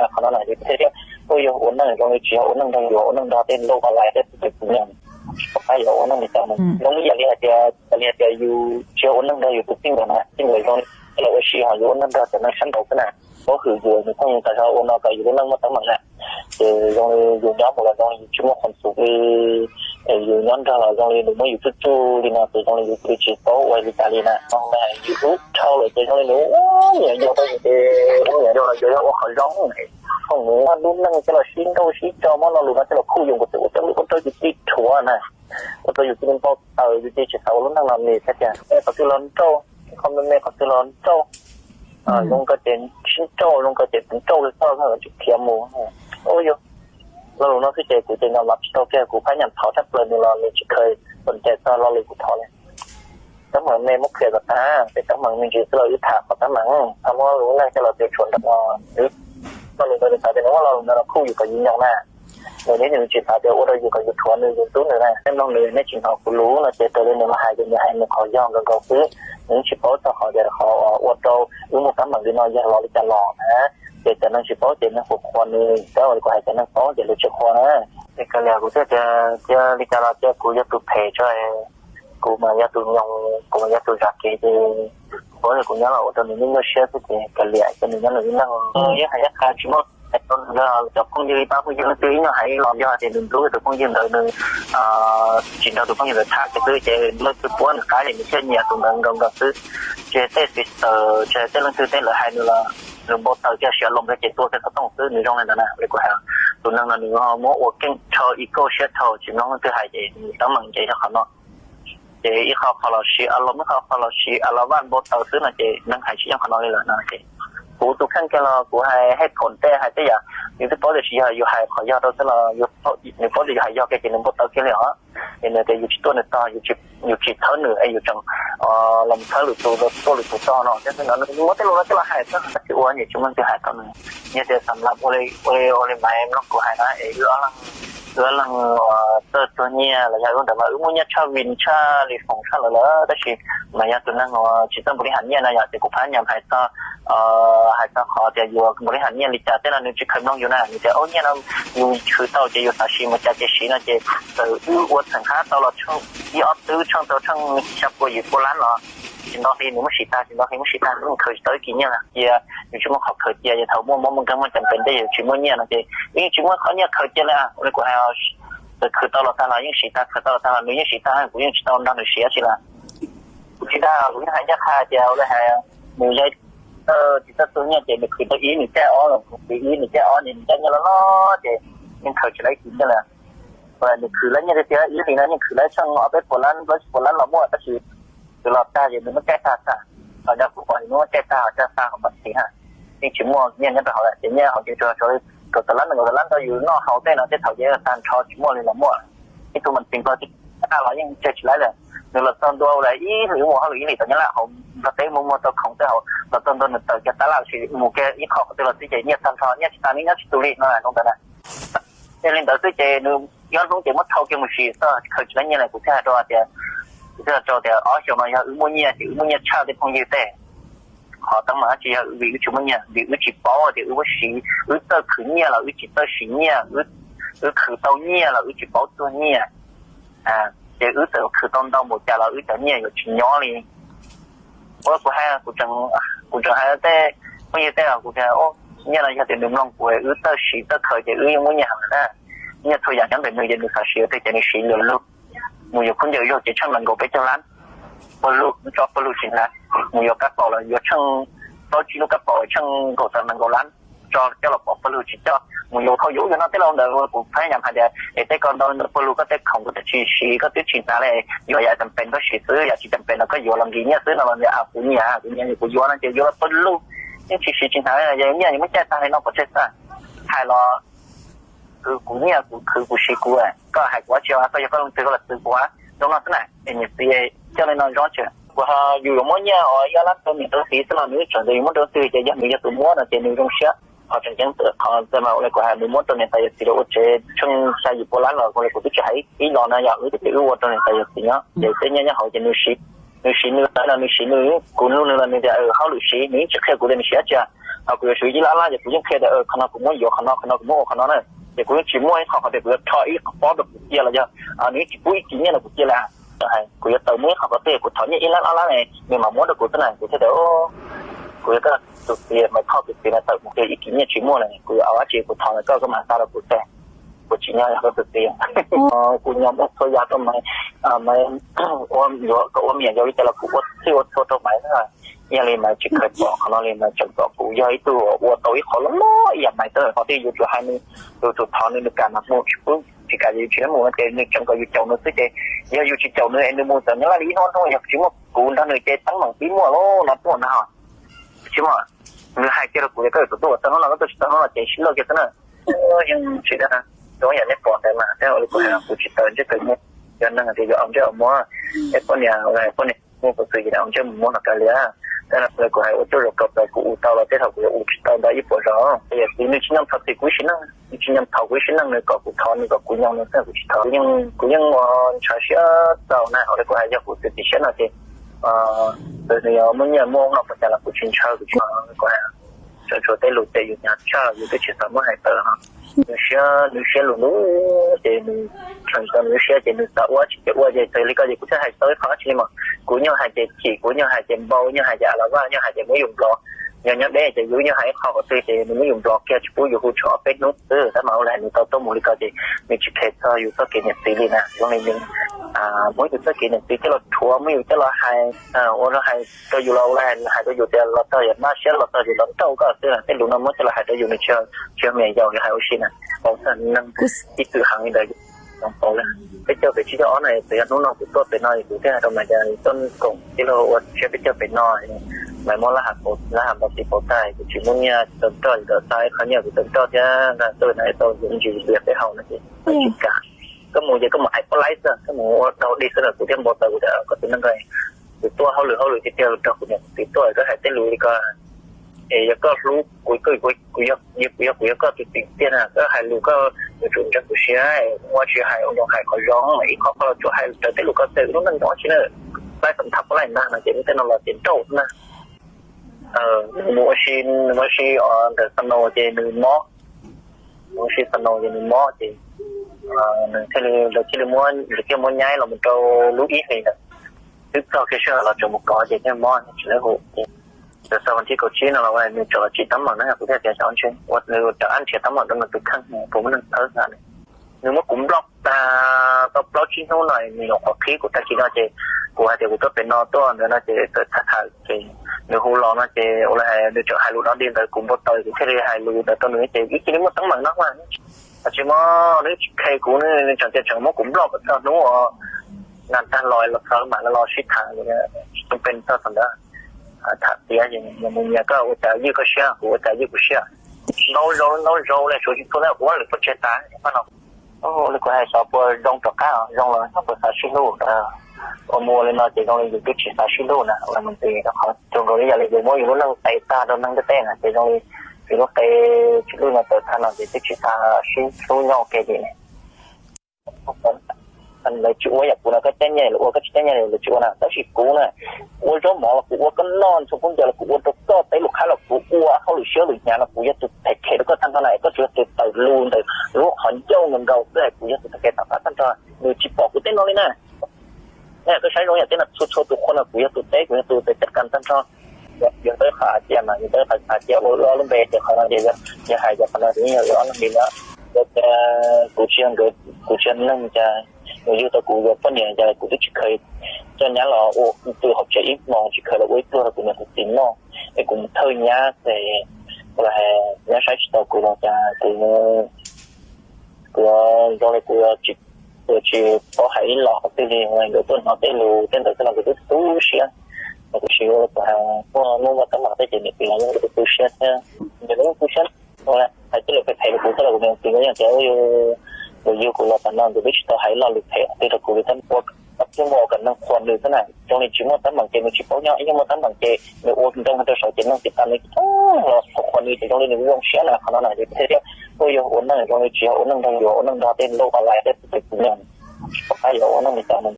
Qhov no na yus thiaj tias, ua yog ua neej zoo li tsis yog ua neej nrog yus, ua neej nrog tej lauj kaub lais tej tus txiv neej, tsis pom qab yuav ua neej li cas mus. Zoo ib yam li hais tias, li hais tias yus tsis yog ua neej nrog yus tus txij nkawm na, txij nkawm zoo li los ua si, ho yus ua neej nrog cov neeg sab nraud xwb na. Paub hwm yus, nws pheej xav kom ua no kom yus lub neej muaj teeb meem na. Ces zoo li yus nyob mus los zoo li yus tsis muaj qhov xus li, yus nyob nrog los zoo li nws muab yus tsuj tsuj li no, ces zoo li yus tsis paub ua li cas li na. Yus hlub dhau lawm ces zoo li nws ua nyiam yau rau yus ces ua nyiam yau los yus yog ua qhov zoo, foom nws lub neej coj los sib nrauj sib tso, muab lo lus no coj los khuj yus nkaus, ua rau yus ua rau yus txij rhuav na, ua rau yus cia li npau taws, yus cia li tsis xav ua lub neej no li thiab tias, qhov twg los nrauj, qhov me me qhov twg los nrauj, zoo kawg ces sib nrauj, zoo kawg ces tsis nrauj li, txhob tsis khiav mus. Ua yus lo lus no xwb ces kuv ces nyam los tsis tau kiag, kuv phab nyam thov tshaj plaws nws los nws tsis kheev sawv ncaim txog lo lus kuv thov li. Teeb meem me muab qhia kom tag, tej teeb meem me ntsis xwb los wb tham qhov teeb meem, txhob muab lub neej coj los txuas tshuam nrog no. Lo lus ntawd nws xav tias nws muab lo lus ntawd los khuj yus kom yus nyoos na. Nws neb nws tsis xav tias ua rau yus kom yus rhuav nws, yus ntxub nws na. Tej mloog nws, neb tsis hnov kuv lus no ces raws li nws los hais ces nws hais nws qhov yog nkaus nkaus xwb. Nws tsis paub txog qhov tias qhov ua rau wb muaj teeb meem li no yog los li cas los na. Ces cov neeg tsis paub ces neeg puas qhuas nws, tab ua li kuv hais, cov neeg paub ces lawv tsis qhuas na. Ces kav liam, kuv thiaj tias cia li cas los cia kuv yog tus phem tso, kuv mas yog tus nyoos, kuv mas yog tus zam kev ces kuv, kuv nyob los ua rau nws nyuaj nyuaj siab xwb ces kav liam, cia nws nyob nws lub neej. Yeej hais yeej qha tsis muaj hais rau nws, cov phooj ywg ib pab phooj ywg leej twg ib nyuag hais ib los yog tias nws hlub tus phooj ywg ntawd, nws tsis nrog tus phooj ywg ntawd tham kiag xwb ces leej twg puab nws qab ces nws thiaj nyiam tus ntawd nkaus nkaus xwb. Ces tej txiv tawm, ces tej leej twg tej lawv hais nws los nws npau taws kiag, siav los nplawg ces tua kiag xov tooj xwb, nws zoo li ntawd na. Li kuv hais, tus neeg no nws ho muab ua keej dhau, ib kauj siab dhau, tsis mloog leej twg hais ces nws teeb meem ces yog qhov no. Ces ib qho qhov los siv a los, ib qho qhov los siv a los vaj npau taws xwb no ces neeg hais tsis yeej qhov no li lawm no ces kuv tus kheej kiag los kuv hais hej phoom tej, hais tej yam nws twb paub tias tsis yog, yus hais qhov yog rau xwb los nws paub tias yus hais yog kiag ces nws npau taws kiag li os. Ces nws tias yus tsis tuaj nws tog, yus tsis thawb nws es yus tseem los thawb lwm tus, tuaj lwm tus tog no thiab xwb no, nws muab tej lus no coj los hais xwb, tsis ua nyias tsis muaj leej twg hais rau nws. Yog tias xam lab ua li, ua li mas mloog kuv hais na es wb ob leeg, wb ob leeg txawj txuag nyiaj los yog wb ntawd mas wb muaj nyiaj tshaj vim tshaj li foom tshaj lawm lawm, tab sis mas yog tus neeg uas tsis txawj npaum li ham nyiaj no yom, ces kuv phab nyam hais txog, hais txog qhov tias yuav npaum li ham nyiaj li cas tej no nws tsis kheev mloog yus na, nws tias ub nyiaj no yus khwv tau ces yus xav siv mus cas ces siv no ces txawm wb ua txheem qab tau los tsheej ib ob tug tsheej tau tsheej xya pua yim pua lab los tsis nto hli nws muab siv tag, tsis nto hli muab siv tag, nws khaws tsis tau ib kis nyiaj li cia, nws tsis muaj qhov khaws cia, ces thaum muaj mob muaj nkeeg muaj cam pes ntej yus tsis muaj nyiaj no ces yeej tsis muaj qhov nyiaj khaws cia li. Ua li kuv hais, txawm khwv tau los tag los yeej siv tag, khwv tau los tag los nws yeej siv tag, kuv yeej tsis tau nrog nws siv dab tsi li. Kuv tsis dag, kuv yeej hais ncaj qha tias ua li hais, nws yog tsis txawj txuag nyiaj ces nws khwv tau ib nws caij ob, khwv ib nws caij ob, nws caij nyiaj loj loj ces yeej khaws tsis tau ib kis nyiaj li. Nws khwv lab nyiaj tiag tiag ib hlis no yeej khwv lab tsheej ob peb puas lab, plaub tsib puas lab los muaj, tab sis khwv los tag ces nws muab caij tag tag. Ho cov kuv pom nws muab caij tag, ho caij tag ho mam tiv ha. Yeej tsis muaj nyiaj nyob rau hauv lawm, ces nyiaj hauv ces tsuas tshuav kaum tawm lab, nees nkaum tawm lab rau yus noj haus tej no, tej thaum ces tag nrho tsis muaj li los muaj. Ib tug mas tsis nto tsis tag los yeej tseg tsis laib lawm. Nws los txog ntua ua ib hlis mus hauj lwm ib hlis tom nyab laj hauv Nplog teb, muaj muag tau khoom tej hauv, los txog ntua nws tawm kiag tab laj los sis mus kiag ib qho qhov twg los xwb ces nyiaj tag nrho, nyiaj tsis tas, nws nyob tsis tus li no zoo ntawd na. Yog li ntawd xwb ces nws nyob hnub ces muab thau kiag mus siv txog khaws tsis laib nyiaj lawm. Kuv thiaj hais rau tias, kuv thiaj hais rau tias ob xyoo no yog wb muaj nyiaj ces wb muaj nyiaj tshaj tej phooj ywg tej. Qhov teeb meem dab tsi yog vim wb tsis muaj nyiaj, vim wb tsis paub tias wb muab siv, wb txawj khwv nyiaj los wb tsis txawj siv nyiaj, wb khwv tau nyiaj los wb tsis paub txuag nyiaj. Ces wb txawm khwv tau ntau npaum cas los wb cov nyiaj yuav tsis nyob li. Ua kuv hais, kuv tseem hais tej phooj ywg tej los kuv tias nyiaj no yog tias nws mloog kuv wb txawj siv txawj khaws ces wb yeej muaj nyiaj heev na. Nyiaj txhua yam nyob ntawm nws ces nws xav siv tej ces nws siv luag lug. Mus yuav khaub ncaws zaug ces tsheej nees nkaum peb caug lab, pawg lug tso pawg lug tsis hnav. Mus yuav kab paum los yuav tsheej plaub tsib lub kab paum tsheej nkaum txog nees nkaum lab, tso coj los pov pawg lug tsis coj. Mus yuav khau yuav ub yuav no tej laus ntawd kuv phab nyam hais tias es tej ko ntau ntawm pawg lug, koj tej khoom koj twb tsis siv, koj twb tsis hnav li, yuav yam cam pes koj siv xwb, yam tsis cam pes no koj yuav los nkim nyiaj xwb no los kuv nyiam, kuv nyiam kuv yuav no ces yuav los pawg lug, yeej tsis siv tsis hnav, yog nyiaj yuav muab caij tag li no pov tseg xwb. Hais los kuv nyiaj kuv khwv kuv siv kuv, koj hais kuv dab tsi, koj yog koj leej twg koj los txwv kuv zoo no xwb na. Es niam txiv coj li no zoo tsev, kuv ho yus yuav muab nyiaj uas ib ob lab rau niam rau txiv xwb los nws tseem tias yus muab rau leej twg ces yog nws yog tus muab no ces nws zoo siab. Qhov tseem ceeb qhov ntawd mas ua li kuv hais, nws muab rau niam tais yawm txiv rau ua tsev tsheej xya yim pua lab los ua li kuv twb tsis hais ib los na, yog wb ces wb ua rau niam tais yawm txiv nyob ces tej nyiaj nyob hauv ces nws siv. Nws siv nws lawm no, nws siv nws, kuv nug nws los nws tias hauj lwm siv, nws yeej tsis qhia kuv tias nws siv dab tsi. Ho kuv yuav siv ib lab lab ces kuv yeej qhia tias qhov no kuv muab yuav, qhov no qhov no kuv muab ua qhov no na. Ces kuv yeej tsis muaj ib qho qhov tias kuv yuav rho ib pob rau kuv cia los yog nws yeej tsis pub ib kis nyiaj rau kuv cia li. Kuv yuav tawm muaj ib qho qhov twg kuv thov nyiaj ib lab lab lab ne nws mam muab rau kuv xwb na. Kuv thiaj tias kuv yog koj tus txiv, Maiv Thoj tus txiv na, tawm mus ces ib kis nyiaj tsis muaj na, kuv yuav ua dab tsi, kuv thov koj koj mam xa rau kuv xwb. Kuv tsis nyob yog koj tus txiv. Kuv nyob muaj txhua yam rau Maiv, Maiv ua yuav kom ua me nyuam yaus li cas los kuv ua txhij ua txhua rau Maiv na. Yog li Maiv tsis kheev pom qhov no li, Maiv tseem kom kuv yog ib tug uas ua tau ib qho loj loj ib yam Maiv xwb, qhov twg yuav tsum hais nws, yuav tsum thov nws, nws kam mas mus, tsis pub, tsis kam ces yus tsis mus no ces nws tseem kom yus caum nws xwb ces yog yus tsis caum nws es nws mus txawm nyob laj li ib hnub hnub yog tsis muaj kuv nrog nws ces teeb meem pib muaj lawm no tuaj na. Tsis muaj, nws hais kiag rau kuv tias koj yuav tsum tuaj ua txog hnub no, koj tuaj tsis tau hnub no ces sib loj kiag xwb na. Yeej tsis dab, zoo yam nej pom ntawd mas thiab ua li kuv hais, kuv tsis tau ntsej tawv muag, yog neeg tias yuav ua ntsej ua muag, es poj niam, poj niam muaj peev xwm ces ua ntsej mus muag los kav liam. Tab sis kuv hais ua tuaj zaum kawg plaws kuv ua tau los tej thaum kuv yuav ua tsis tau ntau ib puas zaus. Yog txiv nws tsis nyob thaum txiv kuv ib sim neej, nws tsis nyob thaum kuv ib sim neej, nws kom kuv thov nws kom kuv nyob nws xwb kuv tsis thov. Kuv yeej ua ntshaw siab txaus na, ua li kuv hais yog kuv txiv txiv siab no ces nws yuav muaj nyiaj muaj ub no pes tsawg los kuv tsis ntshaw, kuv tsis, kuv hais tsuas tsuas tej lus ces yus hnyav tshaj yus twb tsis xav muab hais tawm no. Nws siab, nws siab lug lug ces nws tseem tau nws lub siab ces nws xav ua tsis ces ua ces txawm li ko ces kuv thiaj hais tau ib qho dab tsi li mas kuv nyuaj hais ces chim, kuv nyuaj hais ces npau, nyuaj hais ces a la vaj, nyuaj hais ces muab yus nplov. Yog nyob deb ces yus nyuaj hais ib qho qhov twg ces nws muab yus nplov kiag tsis pub yus hu tshua ob peb hnub xwb. Tab mas ua li hais nws tau tuaj mus li ko ces nws tsis kheev txog yus txoj kev niam txiv li na. Zoo li nws muab yus txoj kev niam txiv coj los rhuav, muab yus coj los hais, ua hais rau yus los ua li hais rau yus tias los txog yog npaj siab los txog yus los nrauj koj xwb. Tej lus no muab coj los hais rau yus nws tsis yog me nyuam yaus hais ua si na. Paub txog neeg ib txwm heev li ntawd, paub li. Peb caug pem tsib caug ob no txawm yog hnub no kuv tuaj pem no kuv thiaj hais rau Maiv tias tuaj koom tij laug ua siab peb caug pem no. Maiv muab lab hav npau tiv pauv tag, kuv tsis muaj nyiaj tau roj, tau xa ib qho nyiaj kuv tau roj thiab nqa tuaj na tau yuav ntsis tias peb haus no ces tsis kam. Koj mus ces koj mus aim poj laib xwb, koj mus ua rau di xwb los kuv thiaj npau taws kuv tias koj tus neeg ko, kuv tuaj hauj lwm hauj lwm tiag tiag los nrog kuv niam kuv txiv tuaj, koj hais tej lus li ko es yog koj hlub kuv, kuv yog, kuv yog kuv yog koj tus txiv tiag na, koj hais lus koj yuav tsum ntseeg kuv siab, ua tsis hais ua zoo hais qhov zoo, ib qho qhov los tsuas hais raws tej lus koj txawm lub neej zoo tsis na. Laib xam thab poj laib ntag no ces lub tej no los ces nrauj na. Nws mus ua si, nws mus ua si ntawm Xas Naus ces nws mob, mus ua si Xas Naus ces nws mob ces nws thiaj li, lawv thiaj li muab, lawv thiaj muab nyaib los mus rau lub ib hlis ntawd, twb txog kiag sij hawm los tseem mus kov ces thiaj mob tsis lawv hu ces txog vas thib kaum tsib no los nws tseem los tsim teeb meem na, kuv thiaj tias xyov ntshe ua nws rov qab nrhiav teeb meem rau nws tus kheej puas muaj neeg txhawb na. Nws muab kuv nploj tag tau plaub tsib hnub no, nws nyuam qhuav qhib kuv tag kis no ces kuv hais tias kuv tuaj pem no tuaj ntawd no ces txawm tham tham ces nws hu los no ces ua li hais nws tseem hais lus dog dig ntawd kuv npau taws kuv thiaj li hais lus ntawd rau nws ces ib cia li muaj teeb meem no mas. Tsis muaj, nws tsis khe kuv, nws tseem tias tseem muab kuv nploj kom txog hnub uas nqa tag los los txog mam los sib tham, tsis tau pes txog thaum ntawd. Tham tiav ces nyias mus nyias, koj ua cas ywj koj siab, kuv ua cas ywj kuv siab. Ntau zaus ntau zaus li suav tsis txhua li kuv ua lwm pov tseg tas pab no. Li kuv hais xyov puas zoo rov qab, zoo los nyob puas xav sib hlub. Ua mus ua li no ces zoo li yus twb tsis xav sib hlub na, ua mus ntxiv rau qhov zoo nkaus li yam li yus muab yus lub neej tes tag rau neeg ntiaj teb na ces zoo li yus lub qe tsis hlub no tawm tag no ces twb tsis xav sib hlub nyob ua ke li. Lawv tsis ua yam kuv no, koj caij nyiaj lawv ua, koj tsis caij nyiaj lawv tsis ua na. Tab sis kuv na, ua zaub mov los kuv ua, koj noj ntxhua khaub ncaws los kuv ua, rau koj teb lus qhab los kuv ua, hauj lwm siab hauj lwm hnyav los kuv yog tus them khev rau koj tag nrho na. Koj tsuas yog tus tawm lus ntawm lub qhov ncauj nkaus xwb, kuv yog tus them khev tag nrho. Nws tsis pom kuv tej no li na. Koj saib zoo yam tej no, txhua txhua tus qhua no kuv yog tus teb, kuv yog tus tawm caj kas tag nrho. Yog tau ib qho av cia mas yog tau ib qho av cia ua wb ob lub npe ces qhov no ces yog hais tias qhov no ces yeej yog wb ob leeg li na. Yog tias kuv tsis yog nkawd, kuv tsis yog neeg cas, nws yug tau kuv yuav poj niam cas kuv twb tsis kheev coj nyab los ua ib tug hauv tsev ib hmos, tsis kheev los ua ib pluag rau kuv niam kuv txiv noj. Es kuv mus thawj nyab ces ua nyab saib tsis taus kuv los cas kuv, kuv zoo li kuv tsis, kuv tsis paub hais ib los qhov twg li. Nkawd tuaj hnov tej lus tej ntawd xwb los nkawd twb tu siab. Kuv tsis ua li kuv hais, muaj muaj teeb meem tej ces niam txiv los yeej tu siab thiab. Nkawd yeej tu siab. Hais tej lus phem phem rau kuv xwb los kuv niam txiv nkawd yeej tias, ua yug kuv los tam no nkawd twb tsis tau hais ib lo lus phem qhov twg rau kuv li thiab. Ua, txij muaj ua kom neeg qhuas nws xwb na. Zoo li tsis muaj teeb meem ces nws tsis paub nyob, yog muaj teeb meem ces nws ua ntoo rau saum ces neeg tsis tas nws los qhuas nws ces zoo li nws zoo siab na. Qhov no na ces thiaj tias, ua yog ua neej zoo li tsis yog ua neej nrog yus, ua neej nrog tej ntau online tej tus txiv neej, tsis pom qab yuav ua neej li cas mus.